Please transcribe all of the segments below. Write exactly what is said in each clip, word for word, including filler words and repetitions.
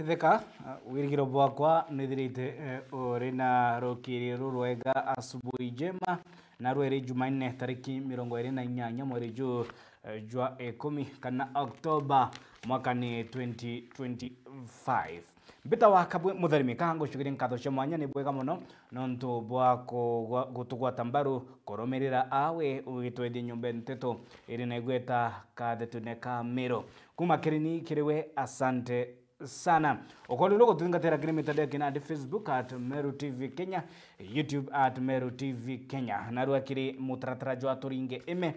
Theka, uh, wirigiro bwakwa nithirite, eh, uri na rukiri rurwega, asubuhi njema, na rweri Jumanne tariki mirongo iri na inyanya mweri ju, eh, jwa ikumi kana October mwaka ni twenty twenty-five. Mbita wa Kabwe Mutharimi, ka ngucukirie nkatho cia mwanya, ni bwega muno nontu bwa kugwa-, gutugwata mbaru, kurumirira awe ugitwethia nyumba nteto iri na igweta kathetune ka Miru. Kuma kirini kiri we, asante sana. Ukoona uru gututhingatira kiri mitandao ya kinandi, Facebook at Meru T V Kenya, YouTube at Meru T V Kenya. Narua kiri mutaratara jwa Turinge Ime.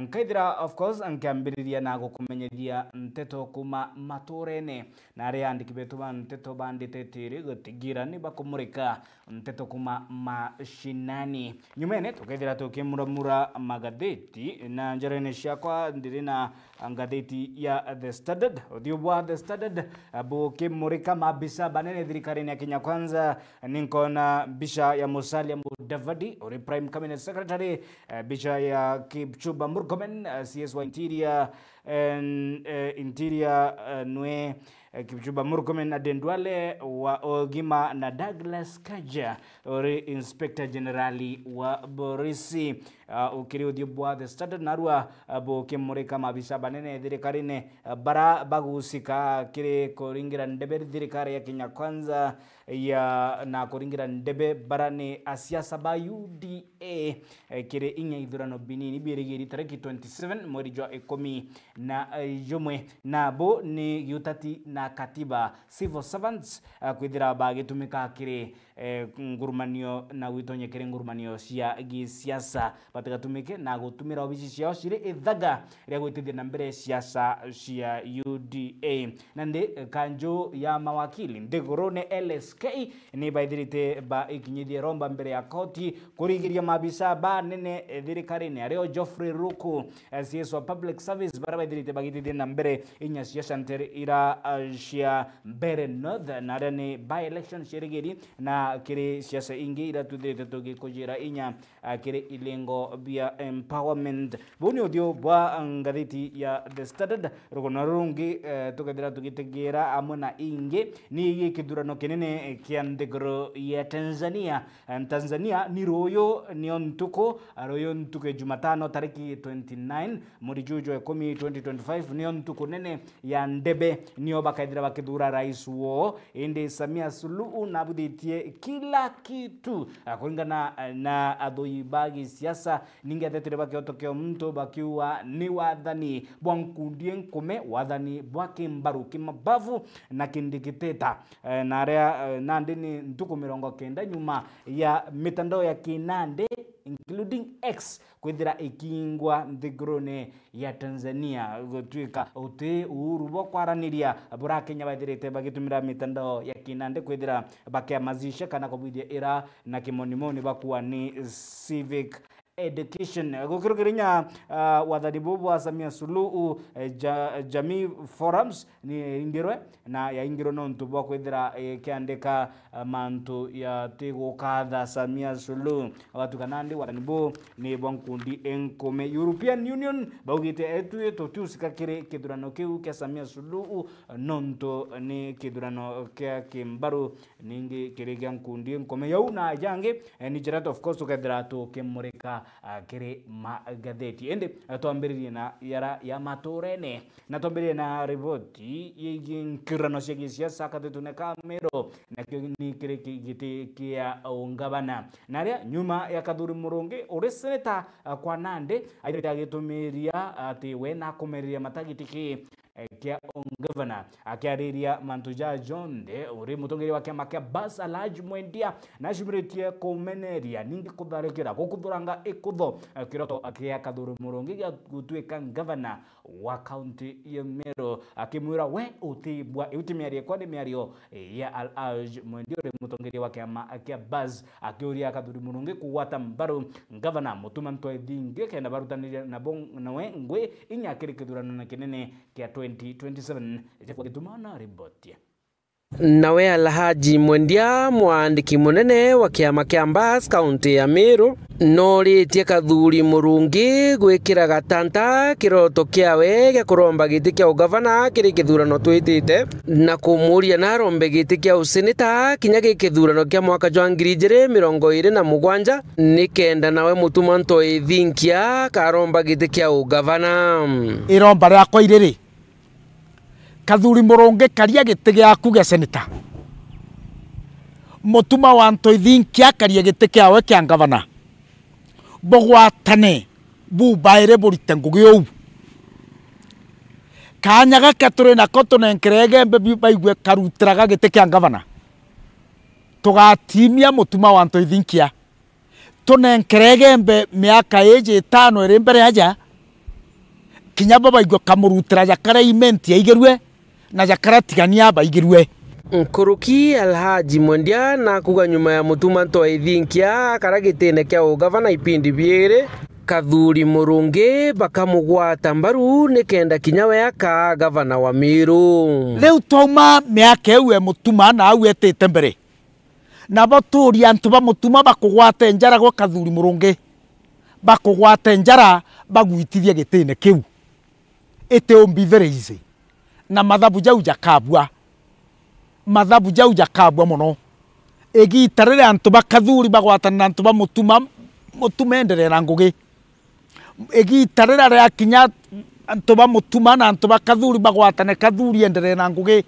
Nkaithira, of course, nkiambiriria na gukumenyithia nteto kuma maturene, na aria andiki betu ba nteto bandite tiri gutigira ni bakumurika nteto kuma mashinani. Nyumene, tukethira tukimuramura magatheti, na njarene ciakwa ndiri na ngatheti ya The Standard. Uthiu bwa The Standard, eh, bukimurika mabisa banene thirikarine ya Kenya Kwanza. Ninkona mbica ya Musalia Mudavadi, uri Prime Cabinet Secretary, eh, mbica ya Kipchumba Murkomen, eh, C S wa Interior, en-, eh, Interior, eh, nwe, eh, Kipchumba Murkomen, Aden Duale wa Ugima, na Douglas Kanja, uri Inspector General wa Borisi. Ah, ukiri uthiu bwa The Standard, narua, ah, bukimurika mabisa banene thirikarine, ah, bara bagusika kiri kuringira ndebe thirikari ya Kenya Kwanza ya, na kuringira ndebe bara ni asiasa ba U D A, eh, kiri inya ithurano binini birigiri tariki twenty-seven mweri jwa ikumi na jumwe. Nabo ni giutati na katiba, civil servants, eh, kwithira bagitumika kiri, eh, ngurumanio na gwitonya kiri ngurumanio cia gisiasa, batigatumike na gutumira obici ciao ciri ithaga ria gwitithia na mbere siasa cia U D A. Nandi, eh, kanju ya mawakili nthigurune L S K ni baithirite baikinyithie romba mbere ya koti kurigiria mabisa banene, eh, thirikarine, ario Geoffrey Ruku, eh, C S wa Public Service, bara baithirite bagitithia na mbere inya siasa ntere ira, eh, cia Mbeere North, na aria ni by-election cirigiri, na kiri siasa ingi ira twithirite tugikujira inya, ah, kiri ilengo bia empowerment. Buu ni uthiu bwa ngathiti ya The Standard. Rugano ruru rungi, eh, tukethira tugitegeera amwe na ingi, ni igi kithurano kinene kia nthiguru ya Tanzania. Eh, Tanzania ni ruyu nio ntuku, ah, ruyu ntuku ya Jumatano tariki twenty-nine mweri juju jwa ikumi twenty twenty-five, nio ntuku nene ya ndebe, nio bakethira bakithura rais woo. Indi Samia Suluhu nabuthitie kila kitu, ah, kuringana, ah, na athoi ba gisiasa. Ningi athetire ba kioto kia muntu bakiuga ni wathani bwa nkundi inkume, wathani bwa kimbaru, kimabavu na kindikiteta. Eh, na aria, eh, nandi ni ntuku mirongo kenda nyuma ya mitandao ya kinandi, including X, kwithira ikingwa nthigurune ya Tanzania, gutuika uti uhuru bwa kwaraniria buria Akenya baithirite bagitumira mitandao ya kinandi kwithira bakiamazisha kana kubwithia ira na kimonimoni bakua ni civic education. Gukirukira inya, ah, wathani buu bwa Samia Suluhu, eh, Ja-, Jamii Forums ni ingirwe, na yaingirwe nontu bwa kwithira ikiandika, ah, mantu ya ti gukatha Samia Suluhu. Agatuka nandi wathani buu ni bwa nkundi inkume. European Union baugite, "Etui tutiusika kiri kithurano kiu kia Samia Suluhu, nontu ni kithurano kia kimbaru, ningi kiri gia nkundi inkume." Yau na jangi, eh, ni jara tu, of course, tukethira tukimurika, ah, kiri magatheti. Indi, eh, twambiririe na yara ya maturene. Na twambiririe na riboti yigii nkirano cia gisiasa kathitune ka Meru, nakio ni kiri ki-, giti kia ungavana. Na aria nyuma ya Kathuri Murungi, uri seneta, ah, kwa Nandi, aithirite agitumiria ati we nakumeriria matagiti ki, eh, kia ungavana. Akiariria mantu ja jonthe, uri mutongeria wa kiama kia Bas Alhaji Mwendia nacumiritie kumeneria, ningi kutharikira, gukuthuranga ikutho, eh, kiroto kia Kathuri Murungi gia gutuika ngavana wa kaunti ya Meru, akimwira we utibwa. Iu ti miario ikwa, ni miario ya Alhaj Mwendia uri mutongeria wa kiama kia Bas, akiuria Kathuri Murungi kugwata mbaru ngavana Mutuma M'Ethingia kenda barutaniria nabo nawe ngui inya kiri kithurano na kinene kia twenty twenty-seven. Jeff Gituma na riboti. Nawe Alhaji Mwendia, mwandiki munene wa kiama kia Mbas, kaunti ya Meru, nooritie Kathuri Murungi gwikira gatanta kiroto kiawe gia kuromba giti kia ugavana kiri kithurano twitite, na kumuuria narombe giti kia useneta kinya gi kithurano kia mwaka jwa ngiri ijiri mirongo iri na mugwanja, nikenda nawe Mutuma Ntoi Thinkia akaromba giti kia ugavana. Iromba riakwa iriri, Kathuri Murungi, karia giti giaku gia seneta. Mutuma wa Ntoi Thinkia akarie giti kiawe kia ngavana. Bugwatane bubairi burite ngugi uu. Kaanya gaka turi nako tunenkere Igembe bi-, baigue karutiraga giti kia ngavana. Tugatimia Mutuma wa Ntoi Thinkia. Tunenkere Igembe miaka iji itano iri mbere aja, kinya bo baigue kamurutira ja karia Imenti yaigirue na ja karia Tigania baigirue. Nkuruki Alhaji Mwendia nakuga nyuma ya Mutuma Ntoi Thinkia akara gitine kia ugavana ipindi biiri, Kathuri Murungi bakamugwata mbaru nikenda kinya we akaa gavana wa Meru. Riu twauma miaka iu e Mutuma na au etite mbere, nabo tuuria antu ba Mutuma bakugwate njara gwe Kathuri Murungi, bakugwate njara bagwitithie gitine kiu. It will be very easy. Na mathabu jau jakabua. Mathabu jau jakabua mono. Igiita riria antu ba Kathuri bagwatana na antu ba Mutuma, Mutuma enderee na ngugi. Igiita riria riakinya antu ba Mutuma na antu ba Kathuri bagwatane, Kathuri enderee na ngugi,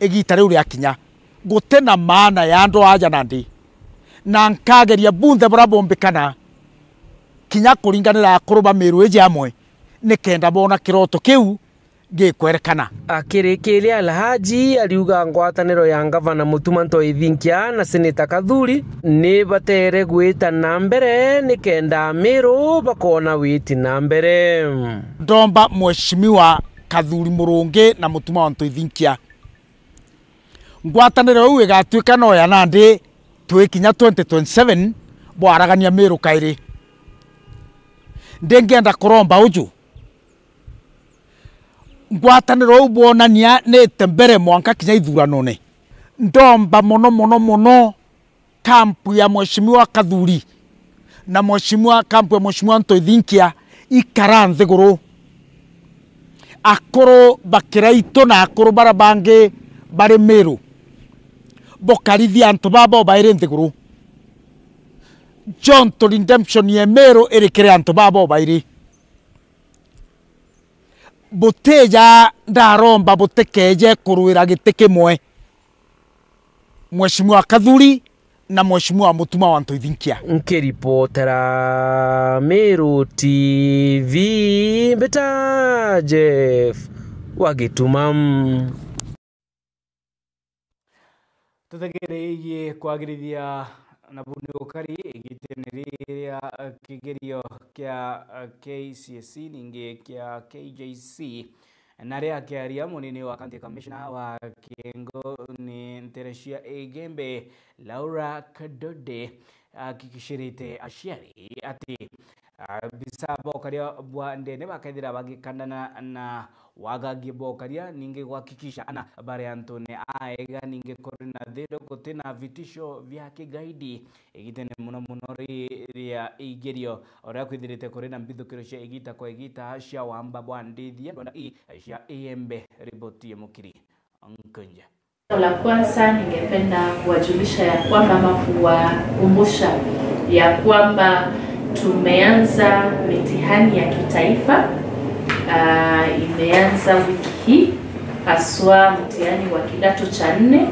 igiita riu riakinya, guti na maana ya andu aja nandi. Na nkageria bunthe buria bumbikana, kinya kuringanira akuru ba Meru iji amwe, nikenda boona kiroto kiu gikwerekana. Akirikiria, Alhaji ariuga ngwataniro ya ngavana Mutuma Ntoi Thinkia na seneta Kathuri ni batere gwita na mbere nikenda Amiru bakoona witi na mbere. Ndomba Mheshimiwa Kathuri Murungi na Mutuma wa Ntoi Thinkia, ngwataniro iu igatuika no ya nandi twikinya twenty twenty-seven bwaragania Miru kairi. Ndingienda kuromba uju, ngwataniro iu bwonania niite mbere mwanka kinya ithuranone. Ndomba mono, mono, mono, kampu ya Mheshimiwa Kathuri na Mheshimiwa, kampu ya Mheshimiwa Ntoi Thinkia ikara nthiguru. Akuru ba Kiraitu na akuru baria bangi bari Miru, bukarithia antu babo bairi nthiguru. Jonto redemption ya Miru iri kiri antu babo bairi. Butija ndaromba butikeje kurwira giti kimwe, Mheshimiwa Kathuri na Mheshimiwa Mutuma wa Ntoi Thinkia. Nkiripotera Miru T V, mbita Jeff wa Gituma. Tutegereirie kwagirithia na buni ukari igitene riria kigerio kia K C S E ningi kia K J C. Na ria akiaria, munini wa County Commissioner wa Kiengo ni Theresia Igembe, Laura Kadode, ahakikishirite aciari ati, ah, bisa bokaria bwa ndene bakethira bagikandana na wagagia bokaria, ningi gwakikisha ana bari antune aega, ningi kuri na thiro, guti na vitisho bia kigaidi igitene, muno muno riria igerio, uria kwithirite kuri na mbithukiro cia igita kwa igita cia wamba bwa ndithia, ndwanda i cia Igembe. Riboti ya Mukiri Nkunja. Jambo la kwanza, ningependa kuwajulisha ya kwamba, ama kuwakumbusha ya kwamba tumeanza mitihani ya kitaifa. Ah, imeanza wiki hii, haswa mtihani wa kidato cha nne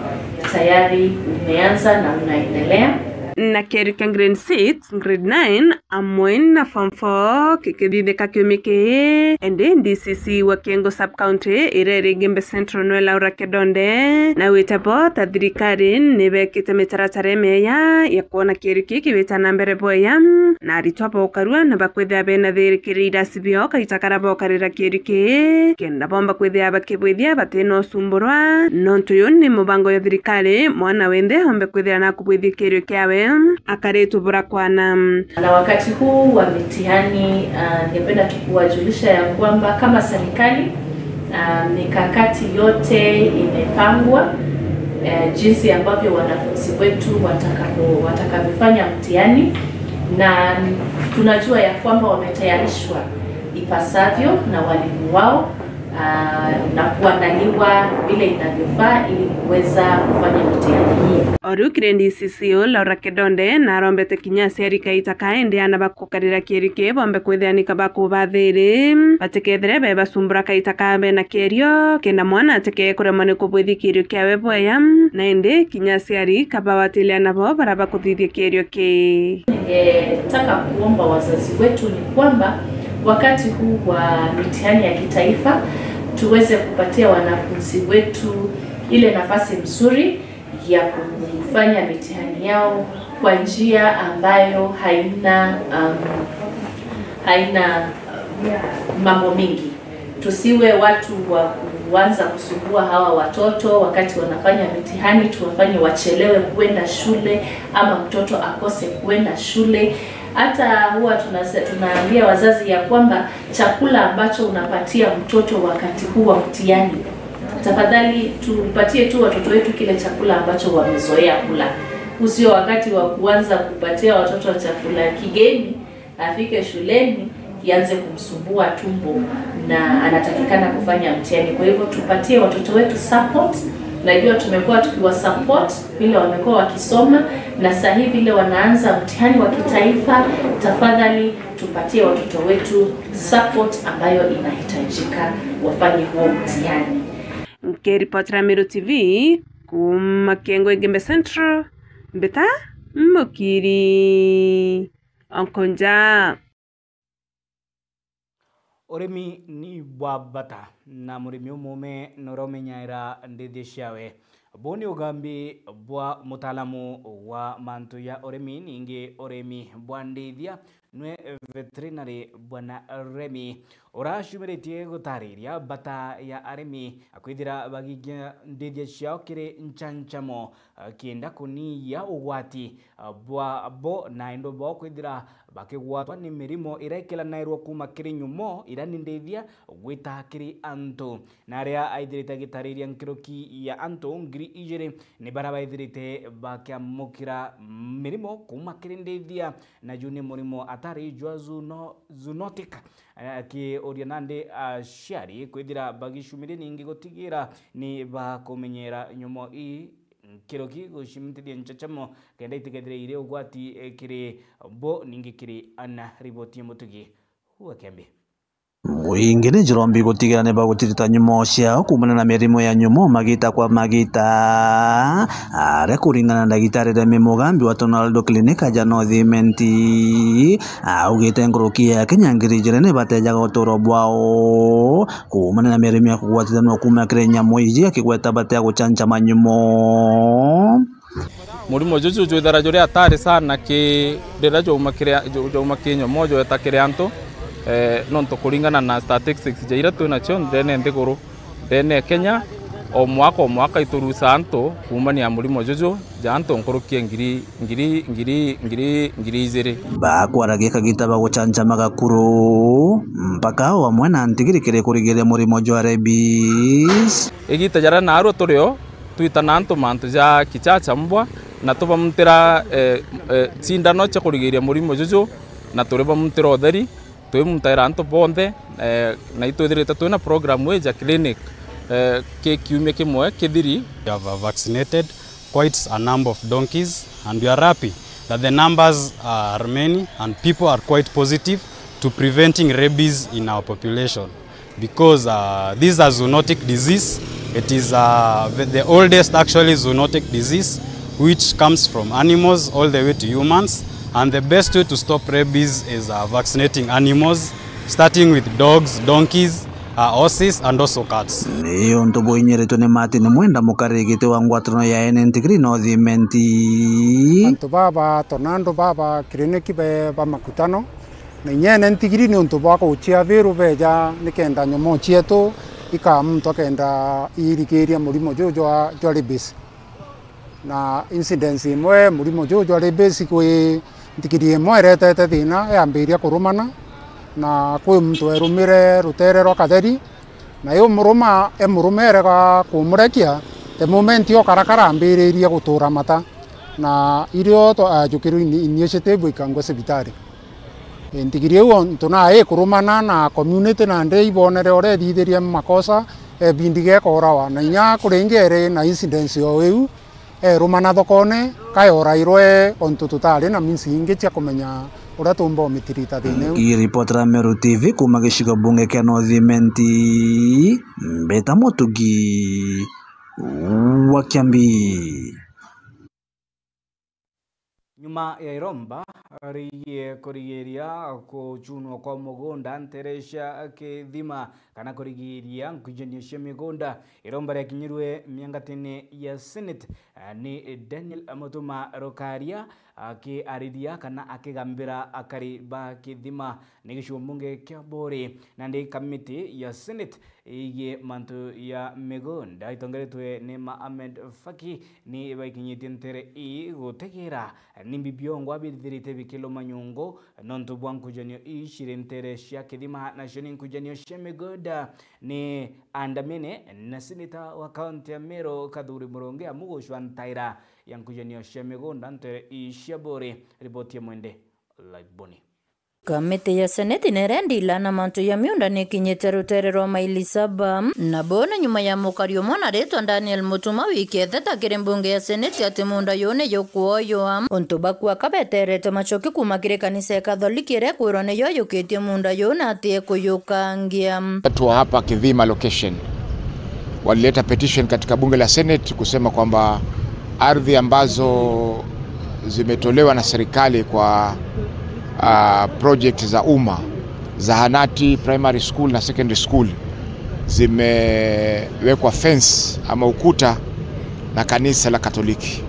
tayari umeanza na unaendelea. Na Kerika Green Seeds, Grade nine, amwe na form four kikithithika kiumia kii. Indi D C C wa Kiengo Sub-County iria iri Igembe Central nwe Laura Kedonde, na wite bo ta thirikari ni bekite mitaratara imieya ya kwona kiri kii kiwita na mbere bweya, na aritwa bokarua na bakwithia bena thiri kiri irasi bio kaita karia bokarira kiri kii, kenda bomba kwithia bakibwithia batina usumburwa, nontu uyu ni mubango ya thirikari, mwana wenthe ombe kwithia na kubwithia kirio kiawe. Akaritubura kwana. Na wakati huu wa mitihani, ah, ningependa tu kuwajulisha ya kwamba kama serikali, ah, mikakati yote imepangwa, eh, jinsi ambavyo wanafunzi wetu watakapo-, watakavyofanya mtihani, na tunajua ya kwamba wametayarishwa ipasavyo na walimu wao, ah, na kuandaliwa vile inavyofaa ili kuweza kufanya mitihani hii. O riu kiri D C C U Laura Kedonde narombete kinya aciari kaita kaindi ana bakukarira kieri kii bombe kwithira ni kaba kubathiri, batikethire bebacumbura kaita kabe na kierio, kenda mwana atikee kuremwa ni kubwithi kirio kiawe bwea, na indi kinya aciari kabawatilia nabo bara bakuthithia kirio kii. Ningetaka kuomba wazazi wetu ni kwamba wakati huu wa mitihani ya kitaifa tuweze kupatia wanafunzi wetu ile nafasi mzuri ya kufanya mitihani yao kwa njia ambayo haina, um, haina, um, mambo mingi. Tusiwe watu wa kuanza kusumbua hawa watoto wakati wanafanya mitihani, tuwafanye wachelewe kuenda shule ama mtoto akose kuenda shule. Hata huwa tunase-, tunaambia wazazi ya kwamba chakula ambacho unapatia mtoto wakati huu wa mtihani, tafadhali tupatie tu watoto wetu kile chakula ambacho wamezoea kula. Usio wakati wa kuanza kupatia watoto chakula kigeni, afike shuleni kianze kumsumbua tumbo na anatakikana kufanya mtihani. Kwa hivyo tupatie watoto wetu support. Najua tumekuwa tukiwa support vile wamekuwa wakisoma, na sasa hivi vile wanaanza mtihani wa kitaifa, tafadhali tupatie watoto wetu support ambayo inahitajika wafanye huo mtihani. Nkiripotera Meru T V kuuma Kiengwe Igembe Central, mbita Mukiri Onkonja. Urimi ni bwa bata, na murimi umume nuria umenyaira ndithia ciawe. Buu ni ugambi bwa mutaalamu wa mantu ya urimi, ningi urimi bwa ndithia, nwe veterinary Bwana Remi, uracumiritie gutariria bata ya arimi kwithira bagikia ndithia ciao kiri nchanchamo, kenda kunyia ugwati bwa bo na endo bao kwithira bakigwatwa ni mirimo iria ikilanairwa kuuma kiri nyomo iria ni ndithia gwita kiri antu. Na aria aithirite agitariria nkuruki ya antu ngiri ijiri ni baria baithirite bakiamukira mirimo kuuma kiri ndithia, na ju ni murimo atari jwa zoono-, zoonotic. Akiuria nandi aciari kwithira bagicumiria ningi gutigira ni bakumenyera nyomo ii nkuruki gucimithithia nchachamo kenda itikethire iri ugwati, eh, kiri bo ningi kiri ana. Riboti ya Mutugi wa Kembi. Mwingi ni jurombi gutigira ni bagutirita nyomo ciao kuumania na mirimo ya nyomo magita kwa magita. Aria kuringana na ndagitari Remi Mugambi wa Tonaldo Clinic aja North Imenti, augite nkuruki ya Kenya ngiri ijiri ni batejaga uturo bwao kuumania na mirimo ya kugwatitanua kuuma kiri nyamu iji, akigweta batea guchanchama nyomo. Murimo juju jwithira juri hatari sana ki riria jwauma kiri, ju-, jwauma ki nyomo jweta kiri antu, eh, nontu kuringana na statistics ja iria twi nacio ndene nthiguru, ndene Kenya, o mwaka o mwaka iturusa antu kuumania na murimo juju ja antu nkuruki ya ngiri, ngiri, ngiri, ngiri, ngiri ijiri. Bakwaragia kagita ba guchanchama gakuru, mpaka o amwe na ntigiri kiri kurigiria murimo jwa rabies. Igita jaria naarua turi o, twitana antu mantu ja kichacha mbwa, na tubamutira, eh, eh, cindano cia kurigiria murimo juju, na turibamutira utheri, twimutaira antu bonthe, eh, na itwithirite twina program iji ya clinic, eh, ki kiumia kimwe kithiri. We have, uh, vaccinated quite a number of donkeys, and we are happy that the numbers are many and people are quite positive to preventing rabies in our population. Because, uh, this is a zoonotic disease. It is, uh, the, the oldest actually zoonotic disease which comes from animals all the way to humans, and the best way to stop rabies is, uh, vaccinating animals, starting with dogs, donkeys, uh, horses and also cats. Ni untu bwinyiritwe ni Martin Mwenda, mukariri giti wa ngwataniro ya ene ntigiri North Imenti. Antu baba tonando baba kiriniki be ba makutano, na inya ene ntigiri ni untu bwa gucia biru beja nikenda nyomo cietu ikaa muntu akenda irigiria murimo juju jwa, jwa rabies. Na incidence imwe murimo juju jwa rabies kwi ntigiri imwe iretete thina, yambiria kurumana, na kwi muntu werumire rutere rwa katheri, na yumuruma, emuruma erega kumurekia, The moment o Karakara ambiririe gutura mata, na irio to-, ajukirwe ini-, initiative ikangwe cibitari. E, ntigiri iu ontu na ikurumana na community nandi ibonere uria ethithirie makosa, ebindi gekorawa, na inya kuringi eri na incidence o iu, erumana thokone, kayorairwe ontu tutari na means ingi cia kumenya uria tumba umitirita thina iu. Ngiripotera Meru T V kuma gicigo bunge kia North Imenti, Mbeta Mutugi wa Kiambi. Nyuma ya iromba rigie kurigiria kucunwa kwa mugunda ntere cia Kithima kana kurigiria nkujanio cia migunda, iromba riakinyirwe miangatene ya Senate, eh, ni Daniel Mutuma Rukaria akiariria kana akigambira akari ba Kithima ni gicigo mbunge kia Buri. Nandi kamiti ya Senate igie mantu ya migunda itongeretwe ni Mohamed Faki ni baikinyitie ntere ii gutegera nimbi biongwa bithirite bikiluma nyungu nontu bwa nkujanio ii ciri ntere cia Kithima, nacio ni nkujanio cia migunda. Ni andamene na seneta wa kaunti ya Meru Kathuri Murungi amu gucwa ntaira ya nkujanio cia migunda ntere ii cia Buri. Riboti ya Mwende Laiboni. Kamiti ya Seneti nere ndila na mantu ya miunda nikinyite rutere rwa maili saba, na bo ni nyuma ya mukari umwe na ritwa Daniel Mutuma wiki etheta kiri mbunge ya Seneti ati munda yu ni yukuoywa. Untu baku akabeterete macoki kuma kiri kanisa ya Katholiki iria kwirwa niyo yukitie munda yu na ati ekuyukangia. Watu wa hapa Kithima location walileta petition katika bunge la Senate kusema kwamba ardhi ambazo zimetolewa na serikali kwa, ah, project za umma, zahanati, primary school na secondary school, zimewekwa fence ama ukuta na kanisa la Katoliki.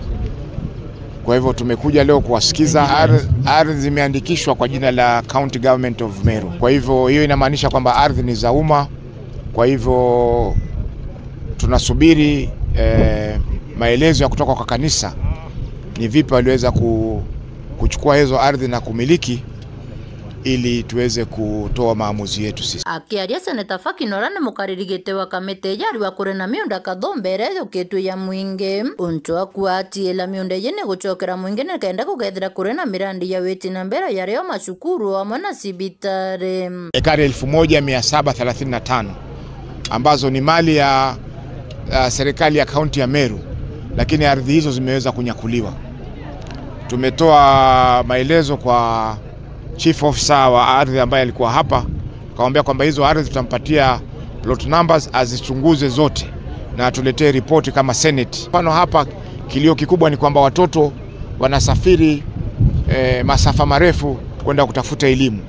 Kwa hivyo tumekuja leo kuwasikiza. Ar-, ardhi zimeandikishwa kwa jina la County Government of Meru. Kwa hivyo hiyo inamaanisha kwamba ardhi ni za umma. Kwa hivyo tunasubiri, eh, maelezo ya kutoka kwa kanisa ni vipi waliweza ku-, kuchukua hizo ardhi na kumiliki ili tuweze kutoa maamuzi yetu sisi. Akiaria, Seneta Faki nora ni mukariri giti wa kamiti iji ariwa kuri na miunda kathumba iria yukitwe ya mwingi. Untu akuatiila miunda iji ni gucokera mwingi nikenda kugethira kuri na mirandi ya witi na mbere ya rio macukuru amwe na cibitari. Ekari elfu moja mia saba thelathini na tano ambazo ni mali ya, ya serikali ya kaunti ya Meru, lakini ardhi hizo zimeweza kunyakuliwa. Tumetoa maelezo kwa chief officer wa ardhi ambaye alikuwa hapa, akamwambia kwamba hizo ardhi tutampatia plot numbers, azichunguze zote na atuletee ripoti kama Senate. Mfano hapa, kilio kikubwa ni kwamba watoto wanasafiri, eh, masafa marefu kwenda kutafuta elimu.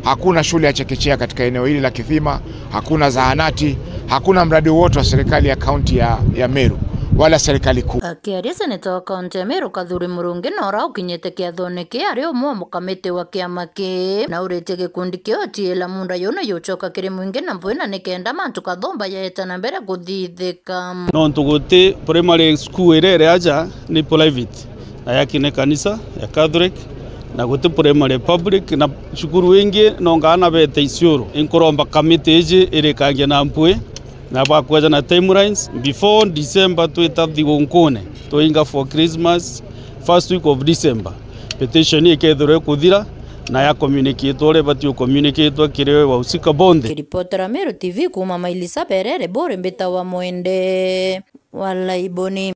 Hakuna shule ya chekechea katika eneo hili la Kithima, hakuna zahanati, hakuna mradi wowote wa serikali ya kaunti ya, ya Meru wala serikali kuu. Akiaria, seneta wa kaunti ya Meru Kathuri Murungi nora ukinyite kiathone ki ari umwe wa mukamiti wa kiama ki, na uritie gikundi kiu utiila munda yu na yucoka kiri mwingi na mpwi na nikenda mantu kathumba yaeta na mbere kuthithika. Nontu guti primary school iria iri aja ni private, na yaki ni kanisa ya Catholic, na guti primary public, na cukuru ingi nonga ana bete Isiolo. Inkuromba kamiti iji irikangie na mpwi, na bakweja na timelines before December twita thigunkune, twainga for Christmas, first week of December. Petition ikethirwa ikuthira, na ya communicate uria ibati ucommunicatwa kiri wahusika bonthe. Kiripotera Meru T V kuuma Maili Saberere, Buri mbita wa Mwende wa Laiboni.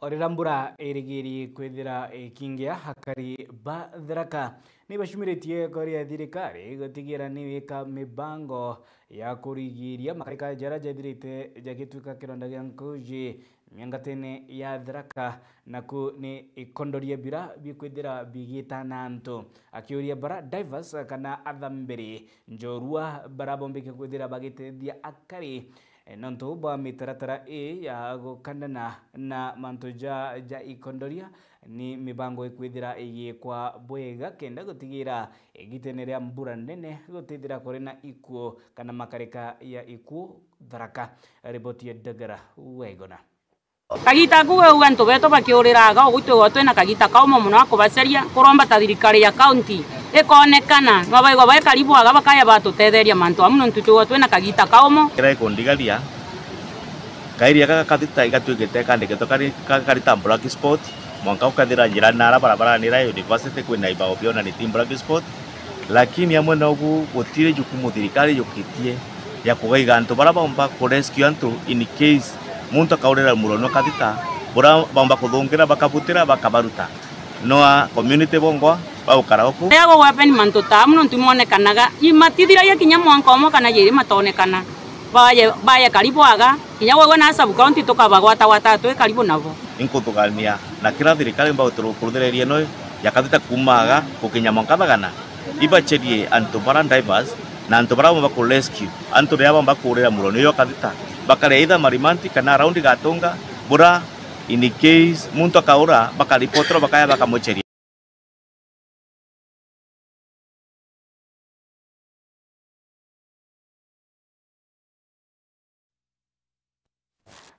O riria mbura irigirie kwithira ikingia, akari ba Tharaka ni bacumiritie kori ya thirikari gutigira ni wika mibango ya kurigiria makarika jaria jathirite jagituika kironda gia nkuji miangatene ya Tharaka, naku ni ikondoria bira bikwithira bigitana antu. Akiuria bara divers kana athambiri njorua bara bombike kwithira bagitethia akari, eh, nontu bwa mitaratara ii ya gukandana na mantu ja, ja ikondoria, ni mibango ikwithira igikwa bwega kenda gutigira igitene ria mbura nene gutithira kuri na ikuo kana makarika ya ikuo Tharaka. Riboti ya Dagara Waigona. Kagita aku gau antu betu bakiuriraga, ugu twigwa twina kagita kaumo mono ga kubacaria, kuromba ta thirikari ya county ikonekana, nwa baigwa bai karibu aga bakaya batutetheria mantu amu, nontu twigwa twina kagita kaumo. Kira ikundigaria, Kairi aka gakathita igatuikite kandikitwe kari, ka-, kari ta black spot, mwanka ukethira njirani na ara barabarani ira university kwina ibao bionaniti black spot, lakini amwe nogu gutiri jukumu thirikari yukitie ya kugaiga antu bara baumba ku rescue antu in case muntu akaurira muroni wa kathita, bura baumba kuthungira bakabutira bakabaruta. No a community bongwa bagukara uku. Ria gugwepeni mantu ta amu nontu imonekanaga, imatithiragia kinya mwanka umwe kana jiri matonekana. Baye, baye karibu aga, kinya gwegwe na sub county tukabagwatagwata twi karibu nabo. Inkuthugania na kira thirikari mba kuruthereria no ya kathita kuuma aga gukinya mwanka thagana. Ibacherie antu bara divers na antu bara bamba ku rescue antu riria bamba kurira muroni uyo kathita, bakare either Marimanti kana around Gatunga, bura in case muntu akaura, bakaripoterwa bakaya bakamucheria.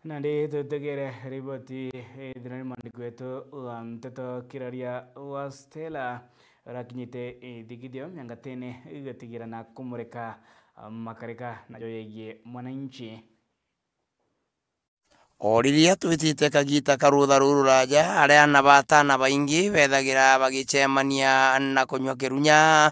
Nandi tutegere riboti, eh, ithirani mwandiki wetu wa nteto Kiraria wa Stella, urakinyite, eh, ithigithio miangatene igatigira na kumurika, ah, makarika najo yegie mwananchi. O riria twitite kagiita ka rutha ruru ruraja, aria ana ba ataana baingi bethagira bagicemania na kunyua kirunya.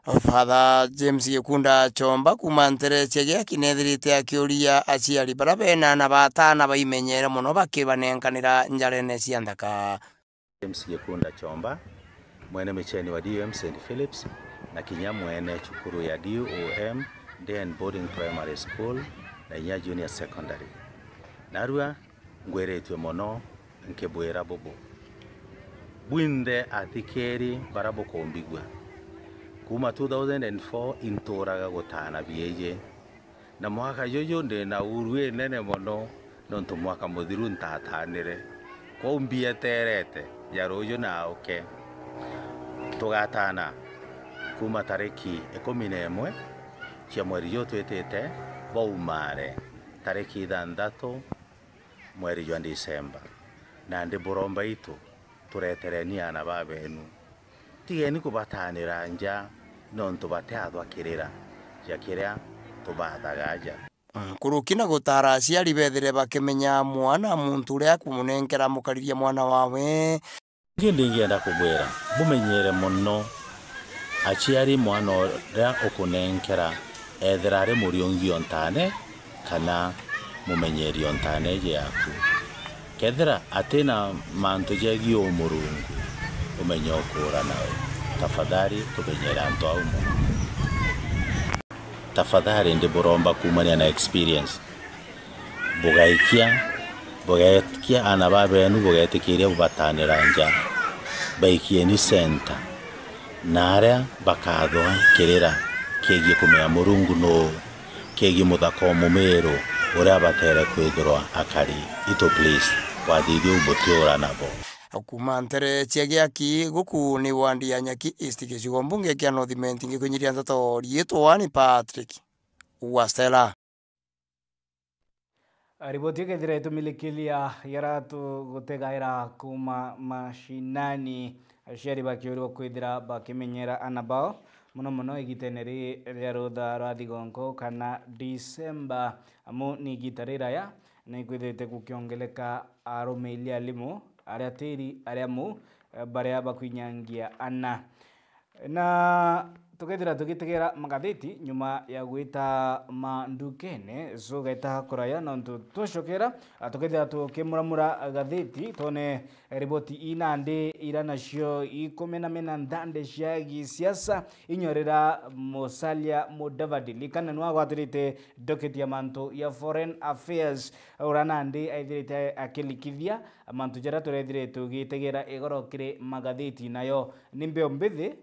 Father James Gikunda Chomba kuuma Ntereche Giaki nethirite akiuria aciari bara bena ana ba ataana baimenyere mono bakibanenkanira njarene cia nthaka. James Gikunda Chomba, mwene micheni wa D U M Saint Philip's, na kinya mwene cukuru ya D U M Day and Boarding Primary School na inya Junior Secondary. Narua ngwiritue mono nkibwira bubu. Bwinthe athikiri bara bukumbigua. Kuuma two thousand and four inturaga gutana biiji. Na mwaka juju ndi na uru inene mono, nontu mwaka muthiru ntatanire. Kwou mbieterete ya ruju na auke. Tugatana kuuma tariki ikumi na imwe cia mweri juu twitite, baumare tariki ithanthatu mweri jwa Disemba. Nandi buromba itu, turetereni aana ba benu. Tigeni kubatanira nja, nontu batiathwa kirira ja kiria tubathaga aja. Nkuruki na gutara aciari bethire bakimenya mwana muntu uria akumunenkera amukaririe mwana wawe. Ingi ndingienda kubwira, bumenyere mono aciari mwana uria ukunenkera, ethira ari muriungi o ntaane, kana mumenyeri o ntaane iji yaku. Kethira atina mantu jegii umurungu, umenye ukuura nawe. Tafadhali tumenyere antu au mono. Tafadhali ndiburomba kuumania na experience. Bugaikia, bugaikia aana ba benu, bugetikiria bubatanira nja. Baikieni center. Na aria bakathwa kirira kiegie kumenya Murungu nuu, kiegie muthaka o mumiru uria abatere kwithirwa akari. Itu please, wathithia u butiura nabo. Kuuma Ntereche Giaki, guku ni wandi ya Nyaki East, gicigo mbunge kia North Imenti, ngikunyiria nteto riitwa ni Patrick Wastela. Riboti ikethira itumilikiria yaratu gutegaira kuuma mashinani, aciari bakiurirwa kwithira bakimenyera ana bao, mono mono igitene riri ria rutha rwa thigonko kana Disemba, amu ni igita riraya na ikwithirite gukiongeleka arume ili alimu, aria tiri, aria mu, baria bakwinyangia ana. Na tukethira tugitegera magatheti nyuma ya gwita mandukene, so gaita kuraya, nontu twacokera, a, tukethira tukimuramura gatheti, twone, e, riboti ii nandi ira nacio ikumenamena nthande cia gisiasa, inyorera Musalia Mudavadi. Likana nwa agwatirite ndoketi ya mantu ya Foreign Affairs, uria nandi aithirite akilikithia mantu jaria turethire tugitegera igoro kiri magatheti, nayo ni mbeo mbithi,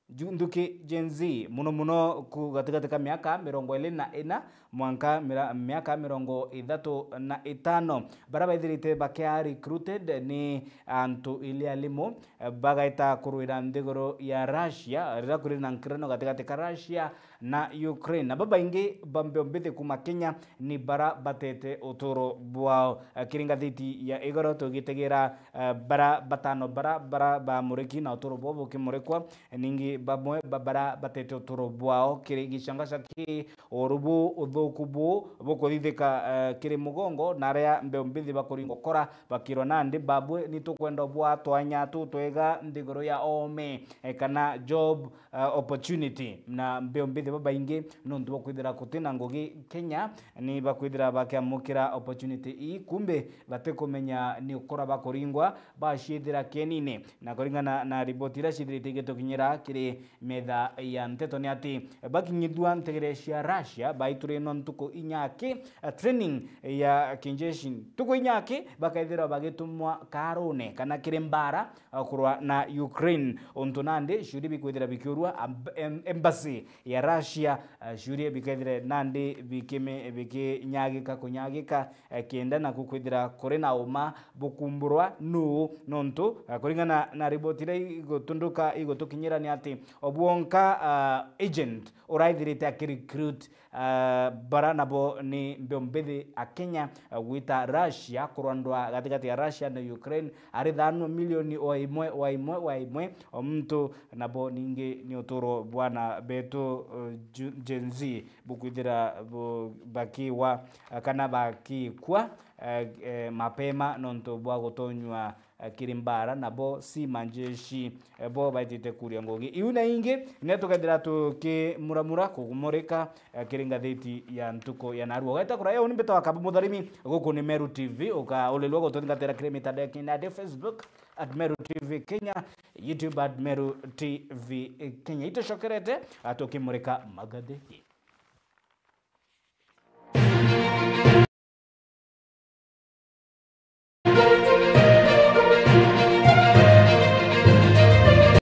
ju-, nthuki Gen Z, mono mono ku gatigati ka miaka mirongo iri na ina mwanka mira-, miaka mirongo ithatu na itano. Baria baithirite bakia recruited ni antu ili alimu, eh, bagaita kurwira nthiguru ya Russia, riria kuri na nkirano gatigati ka Russia na Ukraine. Na babaingi ba mbeo mbithi kuuma Kenya ni bara batete uturo bwao. Eh, kiri ngathiti ya igoro tugitegera, eh, bara batano bara, bara bamuriki na uturo bwao bukimurikwa. Ningi bamwe ba-, bara batete uturo bwao kiri gicangaca ki uru bu uthuku bu bukuthithika, eh, kiri mugongo, na aria mbeu mbithi bakuringwa ukora bakirwa nandi babwe ni tukwenda bwa twanya tu twega nthiguru ya oome, eh, kana job, eh, opportunity, na mbeu mbithi babaingi nontu bwa kwithira gutina ngugi Kenya ni bakwithira bakiamukira opportunity ii, kumbe batikumenya ni ukora bakuringwa baciithira kienine. Na kuringana na riboti iria ciithirite igitukinyira kiri metha ya nteto ni ati bakinyithua ntegere cia Russia baiturinwa ntuku inyaki, eh, training ya kijeshi. Ntuku inyaki bakaithirwa bagitumwa kaarune kana kiri mbaara, eh, kurwa na Ukraine. Untu nandi ciuria bikwithira bikiurua, amb-, em-, embassy ya Russia, eh, ciuria bikaithire nandi bikime-, bikinyagika kunyagika, eh, kenda naku kwithira kuri na uma bukumburwa nuu, nontu, eh, kuringana na riboti iria igutunduka igutukinyira ni ati obwonka, ah, agent uraithirite akirecruit, ah, bara nabo ni mbeu mbithi a Kenya, ah, gwita Russia, kurwandwa gatigati ya Russia na Ukraine, ari thanwa milioni o imwe, o imwe, o imwe o muntu, nabo ningi ni uturo bwana betu, uh, Ju-, Gen Z bukwithira bu-, bakiwa, uh, kana bakikwa, uh, eh, mapema nontu bwa gutonywa, uh, kiri mbaara, nabo si majeshi, eh, bo baitite kuria ngugi iu na ingi, ne tukethira tukimuramura kugumurika, eh, kiri ngathiti ya ntuku ya narua. Ugeta kuraya uni mbita wa Kabu Mutharimi, guku ni Meru T V, ukaulilwa gututhingatira kiri mitandao ya kinandi, Facebook at Meru T V Kenya, YouTube at Meru T V Kenya. Itucokerete, ah, tukimurika magathiti.